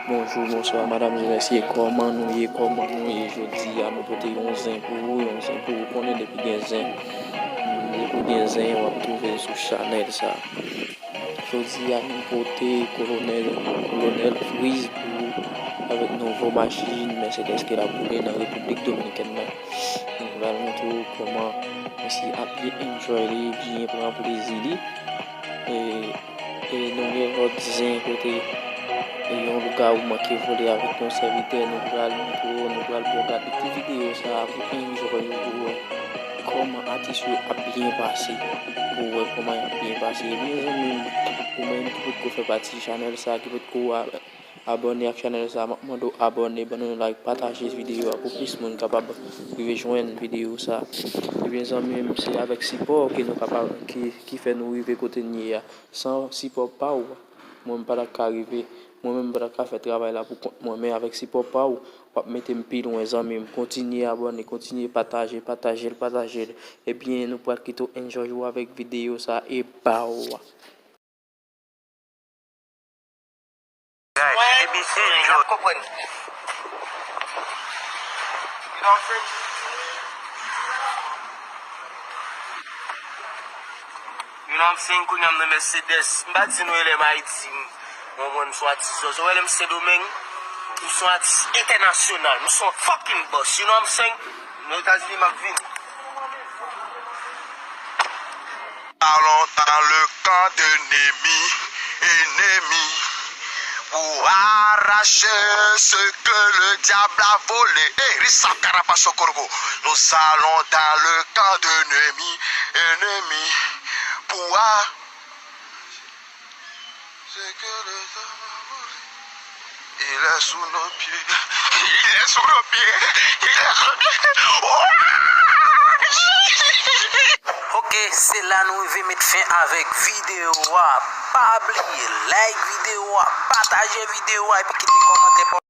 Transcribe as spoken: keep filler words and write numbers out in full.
Bonjou, bonswa, madanm, mesye, kòman nou ye, kòman nou ye? Jodi a, nou pote yon zen pou ou, yon zen pou ou. Konnen depi gen zen, depi gen zen, w ap twouve l sou chanèl sa. Jodi a, nou pote Kolonèl, Kolonèl Freeze pou ou, avèk nouvo machin Mercedes ke l ap boule nan Repiblik Dominikèn nan. Nou pral montre w kòman mesye ap byen enjoy li, byen pran plezi li. E, e nou gen lòt zen kote, e, yon lougawou manke vole avèk yon sèvitè. Nou pral montre w, nou pral ba w gade ti videyo sa a pou enjoy ou, pou wè kòman atis yo ap byen pase, pou wè kòman y ap byen pase. Ebyen, zanmi m, ou menm ki potko fè pati chanèl sa, ki potko a-, abòne ak chanèl sa, m ap mande w abòne, ban nou like, pataje videyo a pou plis moun kapab rive jwenn videyo sa. Ebyen, zanmi m, se avèk sipò ke nou kapab, ki, ki fè nou rive kote n ye a. San sipò pa w, mwen m pa ta ka rive, mwen menm m pa ta ka fè travay la pou kont mwen, men avèk sipò pa w, w ap mete m pi lwen, zanmi m. Kontinye abòne, kontinye pataje, pataje l, pataje l. Ebyen, nou pral kite w enjoy ou avèk videyo sa e baw. Guys, epi enjoy. Konprann. You know what I'm saying? Kounye a m nan Mercedes. M pa di nou e lè m Ayiti, m, mwen, mwen, m sou atis zòzò. Ou wè lè m Sendomeng, m sou atis entènasyonal. M sou fucking boss. You know what I'm saying? Nan Etazini, m ap vini. Allons dans le camp d'ennemis, ennemis, pour arracher ce que le diable a volé. Hey, Rissa Carapacho Corgo, nous allons dans le camp d'ennemis, ennemis, pour a-, ce que le diable a volé. Il est sous nos pieds. Il est sous nos pieds. Il est sous nos pieds. Oh! Ok, se la nou rive met fen avèk videyo a. Pa bliye like videyo a, pataje videyo a epi kite kòmantè pa w.